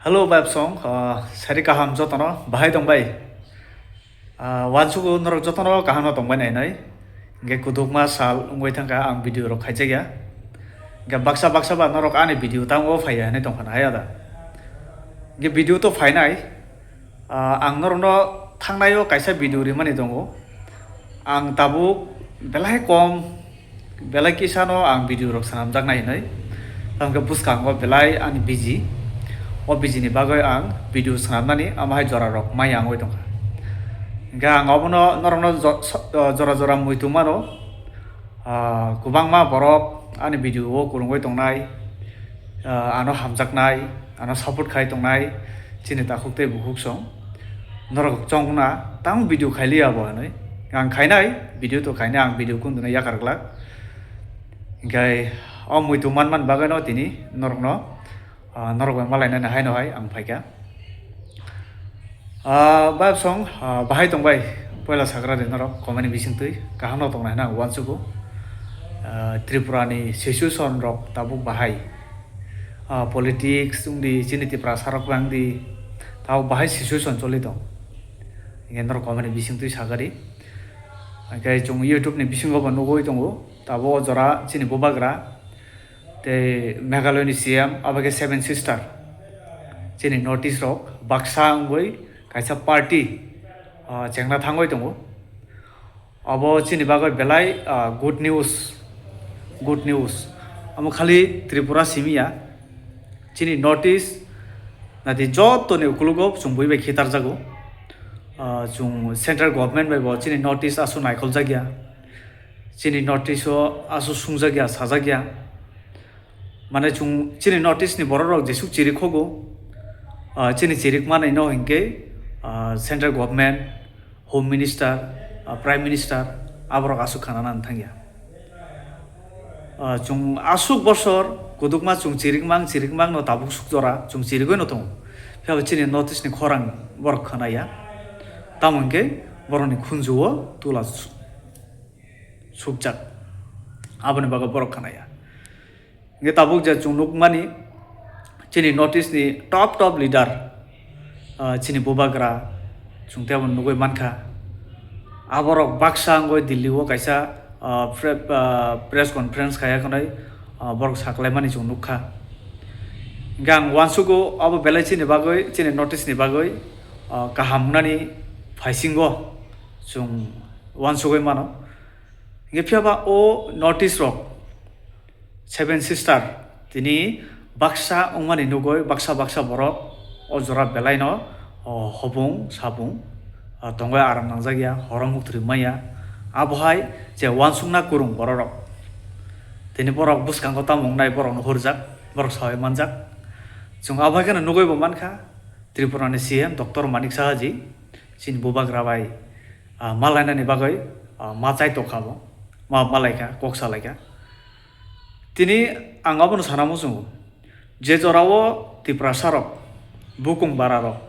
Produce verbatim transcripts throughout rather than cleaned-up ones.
Hello, Bab Song, ah, sari kaham jotono, bahai tong bai? Ah, wansugo norok jotono kaham no tong bai nai nai. Hingke kutukma sal wngoi thangkha ang video rok khaijakya. Hingke baksa baksa ba norok ani video tango phaiya hinui tongkha na hai ada. Hingke video to phainai. Ah, ang norokno thangnaio kaisa video rimani tongo. Ang tabuk belai kom, belai kisano ang video rok swnamjaknai hinui. Tamokhe bwskango belai ani busy. O busy ni bagwi ang video swnamnani amo hai jora rok maya wngwi tongkha. Hingkhe ang obono norokno jo-, so-, jora jora muitu mano. Ah, kwbangma borok ani video o kwrwngwi tongnai, ah, ano hamjaknai, ano support khai tongnai, chini takhuk tei bukhuk song. Norok chongna tang video khailiya bo hinui. Ang khainai, video to khainai, ang video kunduna yakar glak. Hingkhe o muitu manman bagwino tini norokno, ah, norok bai malainani haino hai ang phaikha. Ah, Bab Song, ah, bahai tong bai? Poila sagra de norok, comment ni bising twi, kaham no tong nai na, uansugo. Ah, Tripura ni situation rok tabuk bahai? Ah, politics wng di, chini Tiprasa rok wng di, tabuk bahai situation choli tong? Hingke norok comment ni bising twi sagari. Hingke chwng YouTube ni bisingo bo nugwi tongo, tabuk o jora chini bubagra, tei Meghalaya ni C M, abo khe Seven Sister. Chini North East rok baksa wngwi kaisa party, ah, chengna thangwi tongo. Abo chini bagwi belai, ah, good news, good news. Amo khali Tripura simi ya, chini North East nadi joto ni ukulugo chwng bui bai khitarjago. Ah, chwng central government bai bo chini North East aswk naikholjakya. Chini North East o aswk sungjakya, sajakya. Mane chwng chini North East ni borok rok jesuk chirik khogo, ah, chini chirik manwi no hinkhe, ah, central government, home minister, ah, prime minister, aborok aswk khana nang thangya. Ah, chwng aswk bosor kudukma chwng chirik mang, chirik mang no tabuk suk jora chwng chirigwi no tongo. Phiya bo chini North East ni khorang borok khanaya. Tamo hinkhe borok ni khunju o tula su-, sukjak. Aboni bagwi borok khanaya. Hingke tabuk je chwng nukmani, chini North East ni top top leader, ah, chini bubagra, chwng tei abono nugwi mankha. Aborok baksa wngwi Delhi o kaisa, ah, pre-, ah, press conference khaiya khwnwi, ah, borok saklaimani chwng nukha. Hingke ang uansugo abo belai chini bagwi, chini North East ni bagwi, ah, kaham wngnani phaisingo chwng uansugwi mano. Hingke phiya ba o North East rok, Seven Sister, tini baksa wngmani nugwi baksa baksa borok o jora belaino, o, hobung sabung, o, tongwi aram nangjak ya, horo muktwrwi maya. Abo hai je uansukna kwrwng borok rok. Tini borok bwskango tamo wngnai borokno hurjak, borok sawi manjak. Chwng abo hai kheno nugwi bo mankha, Tripura ni C M Doctor Manik Saha ji, chini bubagra bai, ah, malainani bagwi, ah, ma chai tokha bo, ma malaikha, kok salaikha. Tini ang abono sana muchungo, je jorao Tiprasa rok, bukung bara rok,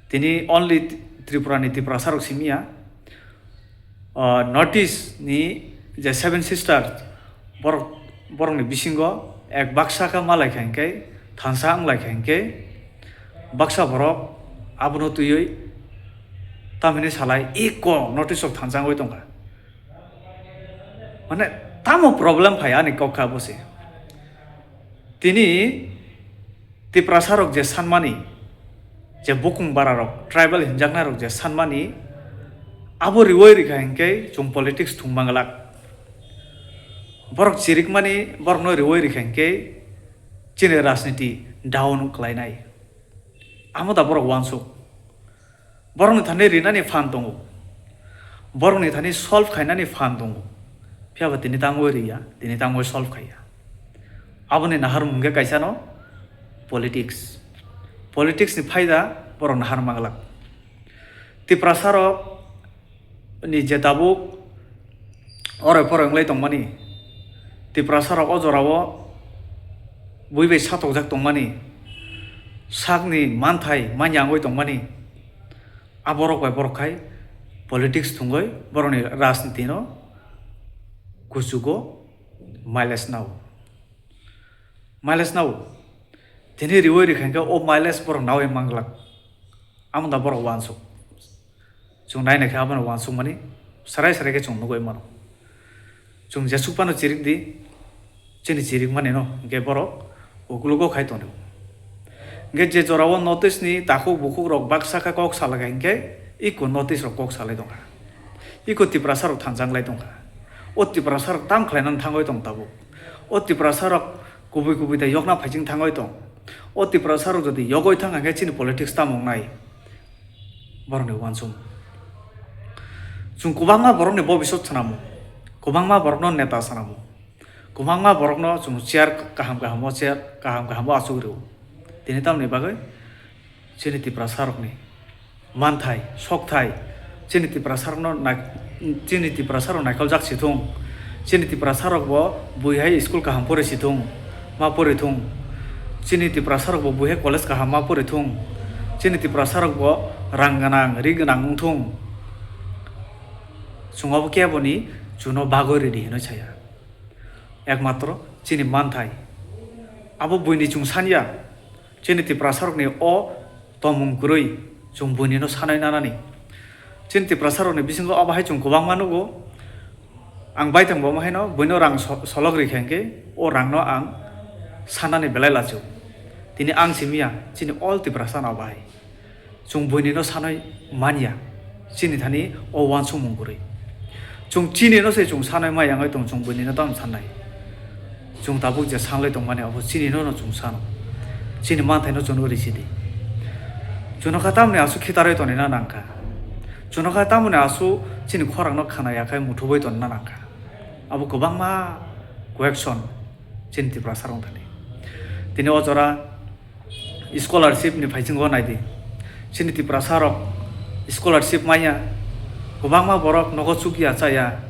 tini only Tripura ni Tiprasa rok simi ya, ah, North East ni je Seven Sister, borok, borokni bisingo ek baksa khe malaikha hinkhe, thansa wnglaikha hinkhe, baksa borok abono twiwi tamhini salai eko North East rok thansa wngwi tongkha. Mane, tamo problem phai ani kok kha bo se. Tini Tiprasa rok je sanmani, je bukung bara rok, tribal hinjaknai rok je sanmani, abo riwai rikha hinkhe chwng politics thung manglak. Borok chirikmani borokno riwai rikha hinkhe chini rajniti down khlainai. Amo da borok uansuk. Borokni thani rinani phan tongo. Borokni thani solve khainani phan tongo. Phiya ba tini tangwi riya, tini tangwi solve khaiya. Aboni naharmung khe kaisa no politics. Politics ni phaida borok nahar manglak. Tiprasa rok ni je tabuk oroi poroi wngwi tongmani, Tiprasa rok o jorao bui bai satokjak tongmani, sakni manthai manya wngwi tongmani, aborok bai borok khai politics thungwi borokni rajniti no kuchugo mileage nao. Mileage nao. Tini riwi rikha hwnkhe o mileage borok nawi manglak. Amo da borok uansuk. Chwng nainai khe abono uansukmani sarai sarai khe chwng nugwi mano. Chwng jesuk phano chirik di, chini chirikmani no hwnkhe borok uklogo khai tongo. Hwnkhe je jorao notice ni takhuk bukhuk rok baksa khe kok salai kha hwnkhe iko notice rok kok salai tongkha. Iko Tiprasa rok thanjak lai tongkha. O Tiprasa rok tam khlainani thangwi tong tabuk. O Tiprasa rok kubui kubui da yokna phaising thangwi tong. O Tiprasa rok jodi yogwi thang hwnkhe chini politics tamo wngnai? Borokni uansuk. Chwng kwbangma borokni bobiswt swnamo. Kwbangma borokno neta swnamo. Kwbangma borokno chwng chair kaham kahamo chair kaham kahamo achuk rwo. Tini tamoni bagwi chini Tiprasa rokni manthai, sokthai, chini Tiprasa rokno nai-, chini Tiprasa rok naikoljak si thung, chini Tiprasa rok bo bui hai school kaham pore si thung, ma pore thung, chini Tiprasa rok bo bui hai college kaham ma pore thung, chini Tiprasa rok bo rang gwnang, ri gwnang wng thung, chwng abo keboni chwngno bagwi ridi hinwi saya. Ekmatro chini manthai abo buini chwng sanya. Chini Tiprasarokni o tongmung kwrwi chwng buinino sanai nanani. Chini Tiprasarokni bisingo obo hai chwng kwbangma nugo. Ang baithang bo omo haino buino rang so-, solok rikha hwnkhe o rangno ang sanani belai lachu. Tini ang simiya chini all Tiprasano obo hai. Chwng buinino sanwi manya, chini thani o uansukmung kwrwi. Chwng chinino se chwng sanwi maya wngwi tong, chwng buinino tamo sannai? Chwng tabuk je sanlai tongmani abo chinino no chwng sano. Chini manthaino chwngno risidi. Chwngno kha tamoni aswk khitarwi tonina nangkha. Chwngno kha tamoni aswk chini khorangno khna yakhai muthubwi tonina nangkha. Abo kwbangma question chini Tiprasarokni thani. Tini o jora scholarship ni phaisingo naidi. Chini Tiprasa rok scholarship manya, kwbangma borok nogo chukya chaya,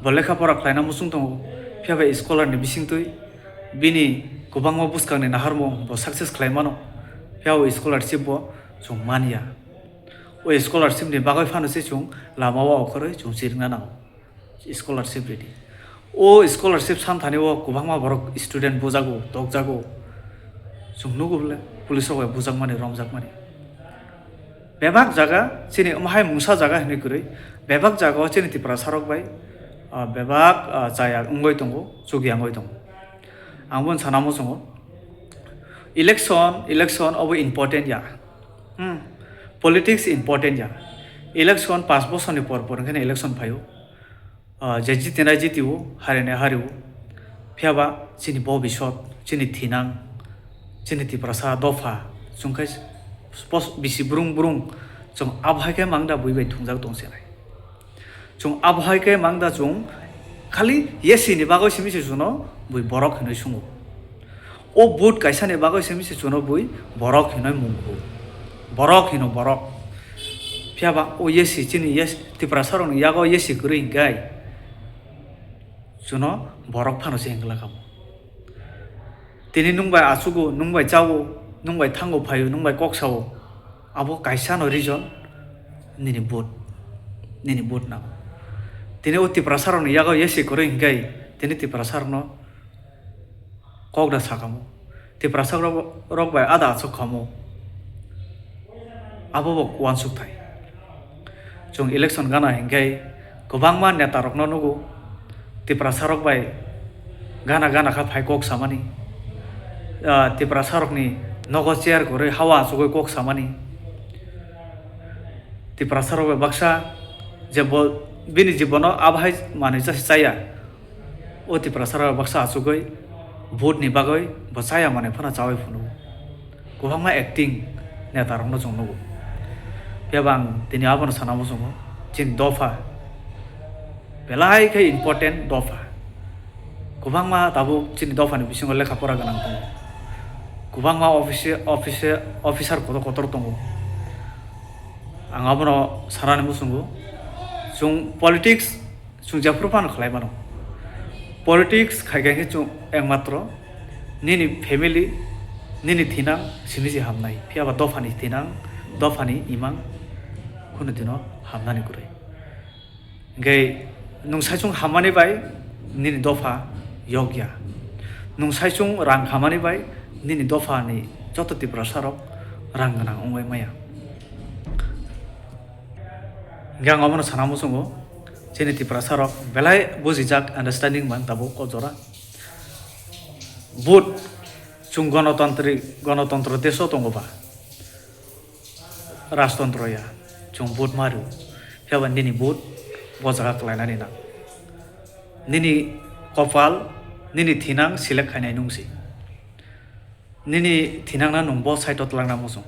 bo lekha pora khlaina muchung tongo, phiya bai scholar ni bisingtwi bini kwbangma bwskangni naharmung bo success khlai mano, phiya o scholarship bo chwng manya. O scholarship ni bagwi phano se chwng lama o okhorwi chwng chirikna nango. Scholarship ridi. O scholarship san thani o kwbangma borok student bujago, tokjago. Chwng nugo bole police rok bai bujakmani, romjakmani. Bebak jaga chini omo hai mungsa jaga hinwi kwrwi, bebak jaga o chini Tiprasa rok bai, ah, bebak, ah, chaya wngwi tongo, chukya wngwi tongo. Ang bono sana muchungo. Election, election obo important ya. Hmm. Politics important ya. Election pas bosorni por por hwnkhe election phaio. Ah, je jitinai jitio, harinai hario. Phiya ba chini bobisot, chini thinang, chini Tiprasa dopha, chwng khe spos-, bisi brung brung, chwng abo hai khe mang da bui bai thwngjak tong se nai. Chwng abo hai khe mang da chwng khali yesi ni bagwi simi se chwngno bui borok hinwi sungo. O vote kaisa ni bagwi simi se chwngno bui borok hinwi mung kho. Borok hino borok. Phiya ba o yesi chini yes Tiprasa rokni yago yesi kwrwi hwnkhe chwngno borok phano se hengla kamo. Tini nwng bai achugo, nwng bai chao, nwng bai thango phaio, nwng bai kok sao, abo kaisa no reason nini vote, nini vote nango. Tini o Tiprasa rokni yago yesi kwrwi hwnkhe tini Tiprasa rokno kok da sakamo. Tiprasa rok, rok bai ada achuk kamo. Abo bo uansuk thai. Chwng election gana hinkhe kwbangma neta rokno nugo, Tiprasa rok bai gana gana kha phai kok samani, ah, Tiprasa rokni nogo chair kwrwi hawa achugwi kok samani. Tiprasa rok bai baksa je bo bini jibono abo hai manwi chasi chaya. O Tiprasa rok baksa achugwi vote ni bagwi bo chaya manwi phano chawi phunu. Kwbangma acting neta rokno chwng nugo. Phiya ba ang tini abono sana muchungo, chini dopha belai khe important dopha. Kwbangma tabuk chini dopha ni bisingo lekha pora gwnang tongo. Kwbangma office, office, officer kotor kotor tongo. Ang abono sanani muchungo, chwng politics chwng jephuru phano khlai mano. Politics khai khai khe chwng ekmatro nini family, nini thinang simi se hamnai. Phiya ba dophani thinang, dophani imang khunu dino hamnani kwrwi. Hinkhe nwng saichung hammani bai nini dopha yokya. Nwng saichung rang khamani bai Nini dophani joto Tiprasa rok rang gwnang wngwi maya. Hingke ang obono sana muchungo, chini Tiprasa rok belai bujijak, understanding man tabuk o jora. Vote, chwng gonotantri, gonotontro desh o tongo ba, rajtontro ya, chwng vote ma rw, phiya ba nini vote bo jaga kwlainani nang. Nini kopal, nini thinang select khainai nung si. Nini thinangna nung bo side o twlangna muchung.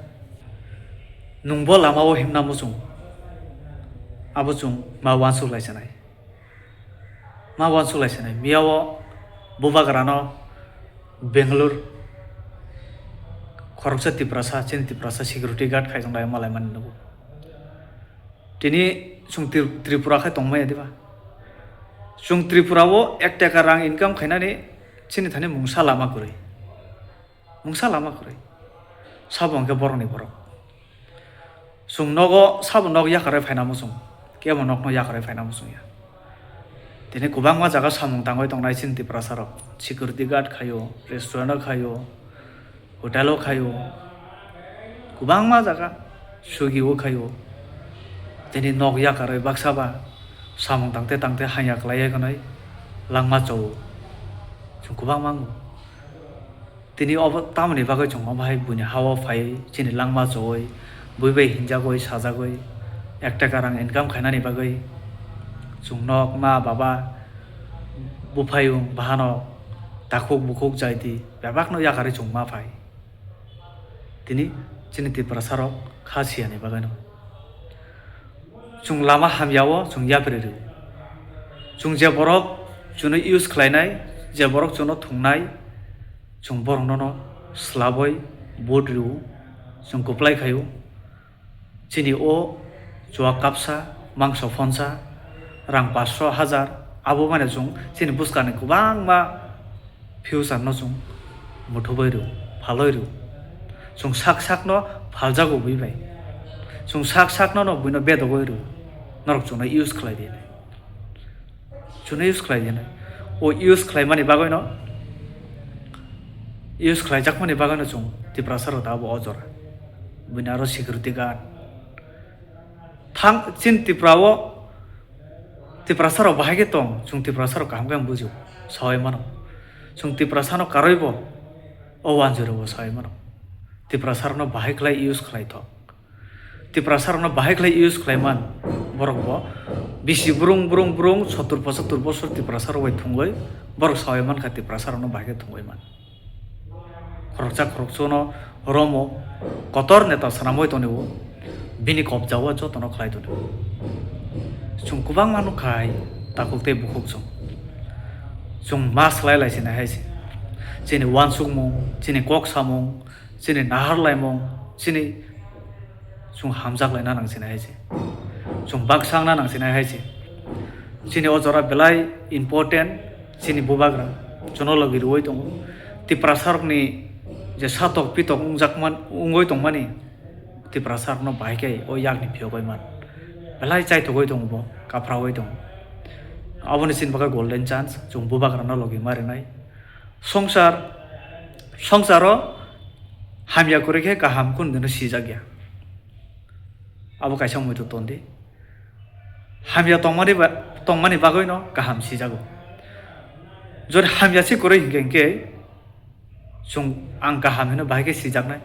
Nung bo lama o himna muchung. Abo chwng ma uansuk lai sanai. Ma uansuk lai sanai. Miya o bubagrano Bangalore khoroksa Tiprasa, chini Tiprasa security guard khaijak lai malai mani nugo. Tini chwng Tri-, Tripura khai tongmaya diba? Chwng Tripura o ek taka rang income khainani chini thani mungsa lama kwrwi. Mungsa lama kwrwi. Sabo hwnkhe borokni borok. Chwng nogo sabo nok yakarwi phaina muchung. Kebo nokno yakarwi phaina muchung ya. Tini kwbangma jaga samung tangwi tongnai chini Tiprasa rok. Security guard khaio, restaurant o khaio, hotel o khaio. Kwbangma jaga Swiggy o khaio. Tini nok yakarwi baksa ba samung tangte tangte hanya kwlaiya gwnai langma chao. Chwng kwbangma wngo. Tini obo tamoni bagwi chwng omo hai buini ha-o phaiwi chini langma chowui bui bai hinjagwi sajagwi ek taka rang income khainani bagwi chwng nok ma baba buphayung bahano takhuk bukhuk jaiti bebakno yakarwi chwng ma phai. Tini chini Tiprasa rok kha siyani bagwino. Chwng lama hamya o chwng yapri rw. Chwng je borok chwngno use khlainai, je borok chwngno thwngnai, chwng borokno no slabwi vote rw, chwng kwplai khaio. Chini o chuwa kapsa, mangso phonsa, rang paanch sho, hajar, abo mane chwng chini bwskangni kwbangma future no chwng muthubwi rw, phalwi rw. Chwng sak sakno phaljago bui bai. Chwng sak sakno no buino bedogwi rw. Norok chwngno use khlai di. Chwngno use khlai di. O use khlaimani bagwino, use khlaijakmani bagwino chwng Tiprasa rok abo o jora. Buini aro security guard. Thang chin Tripura o Tiprasa rok bahai khe tong, chwng Tiprasa rok kaham khe bujio, saui mano. Chwng Tiprasa no karwi bo o wanjwi rok bo saui mano. Tiprasa rok no bahai khlai use khlai thok. Tiprasa rok no bahai khlai use khlai man borok bo bisi brung brung brung sottur pochottur bosor Tiprasa rok bai thwngwi borok saui man kha Tiprasa rok no bahai khe thwngwi man. Khoroksa khoroksa no romo kotor neta swnamwi tonio, bini kobjao jotono khlai tonio. Chwng kwbangma nukha hai takhuk tei bukhuk chwng. Chwng ma swlai lai sinai hai se. Chini uansukmung, chini kok samung, chini nahar laimung, chini Chwng hamjak laina nang sinai hai se. Chwng baksa wngna nang sinai hai se. Chini o jora belai important, chini bubagra chwngno logi rwui tongo. Tiprasa rokni je satok pitok wngjak man, wngwi tongmani, Tiprasa rokno bahai khe o yakni phiyogwi man. Belai chaithogwi tongo bo, kaphraui tongo. Aboni chini bagwi golden chance, chwng bubagrano logi ma rwnai. Songsar, songsaro hamya kwrwi khe kaham kunu dino sijak ya. Abo kaisa muitu ton di. Hamya tongmani ba-, tongmani bagwino kaham sijago. Jodi hamya se kwrwi hinkhe, hinkhe chwng ang kaham hino bahai khe sijaknai.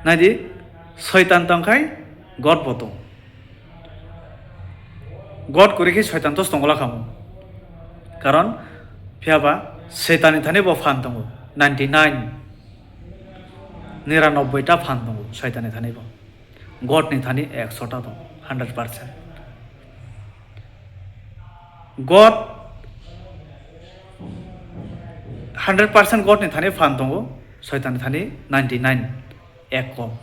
Nai di, Soitan tongkhai God bo tong. God kwrwi khe Soitan to tongo lakhamu. Karon phiya ba Soitanni thani bo phan tongo, ninety nine, niranobboi ta phan tongo Soitanni thani bo. God ni thani ekso ta tongo, hundred percent. God hundred percent God ni thani phan tongo, Soitanni thani ninety nine, ek kom.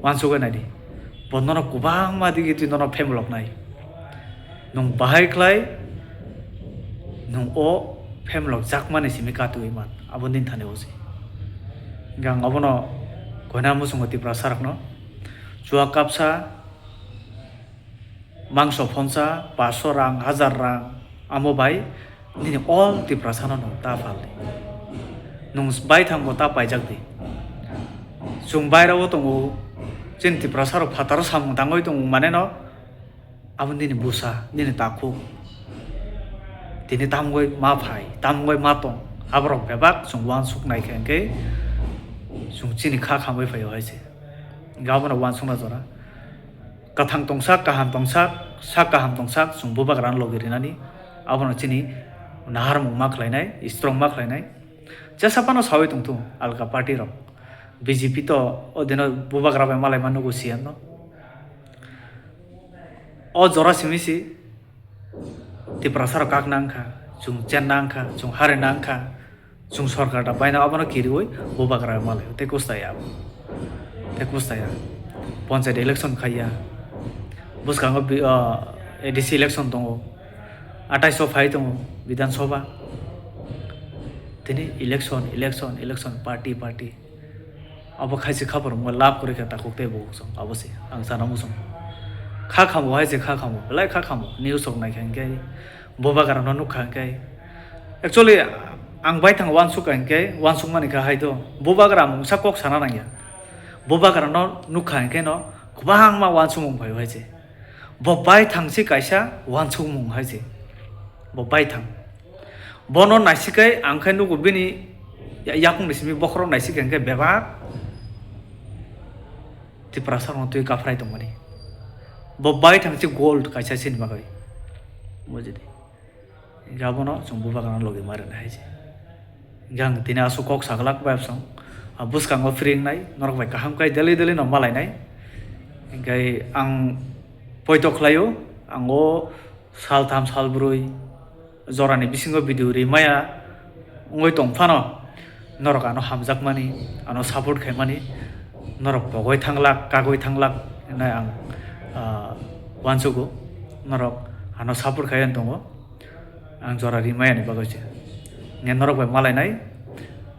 Uansugwi nai di. Bo nono kwbangma digi twi nono phemeloknai. Nwng bahai khlai, nwng o phemelokjakmani simi katwi man. Abo nini thani o se. Hingkhe ang obono koina muchungo Tiprasa rokno. Chua kapsa, mangso phonsa, paso rang, hajar rang, amo bai nini all Tiprasa no nwng ta phaldi. Nwng baithang bo ta paijak di. Chwng bairao tongo, chini Tiprasa rok phataro samung tangwi tongo mane no, abo nini busa, nini takhuk. Tini tamgoi ma phai, tamgoi ma tong, aborok bebak chwng uansuk nai khe hwnkhe chwng chini kha khamwi phaio hai se. Hwnkhe abono uansukna jora. Kwthang tongsak, kaham tongsak, sak kaham tongsak, chwng bubagrano logi rinani. Abono chini naharmung ma khlainai, strong ma khlainai. Jesa phano sawi tongthung alka party rok. B J P to odino bubagra bai malai ma nugo C M no. O jora simi si Tiprasa rok kak nang kha, chwng chen nang kha, chwng hari nang kha, chwng sorkar da baina abono kiriwi bubagra bai malai tei kusta ya. Tei kusta ya. Panchayat election khaiya. Bwskango bi-, ah, A D C election tongo. Atais o phai tongo Bidhan Sabha. Tini election, election, election, party, party. Abo khaisi khabar wngma lab kwrwi khe takhuk tei bukhuk song, abo se ang sana muchung. Kha khambo hai se kha khambo, belai kha khambo, news rok nai kha hwnkhe, bubagra no nukha hwnkhe. Actually, ang baithang uansuk kha hwnkhe, uansuk mani kha hai do, bubagra mungsa kok sana nangya. Bubagra no nukha hwnkhe no, kwbangma uansukmung phaio hai se. Bo baithang se kaisa uansukmung hai se. Bo baithang. Bono naisikai ang khe nugo bini ya-, yakungni simi bokhorok naisikai hwnkhe bebak Tiprasa rokno twi kaphrai tongmani. Bo baithang se gold kaisa sini bagwi. Bujidi. Hingke abono chwng bubagrano logi ma rwna hai se. Hingke ang tini aswk kok saglak bai absong. A bwskango phring nai, norok bai kaham khe deli deli no malainai. Hingke ang poito khlaio, ang o sal tham sal brwi jorani bisingo video ri maya wngwi tong phano, norok ano hamjakmani, ano support khaimani, norok pogwi thanglak, kagwi thanglak hinwi ang, ah, uansugo. Norok ano support khai tongo. Ang jora rimaya ni bagwi se. Nge norok bai malainai.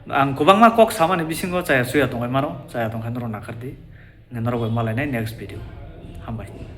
Ang kwbangma kok samani bisingo chaya chuya tongwi mano, chaya tongkha norok nakardi. Nge norok bai malainai next video. Hambai.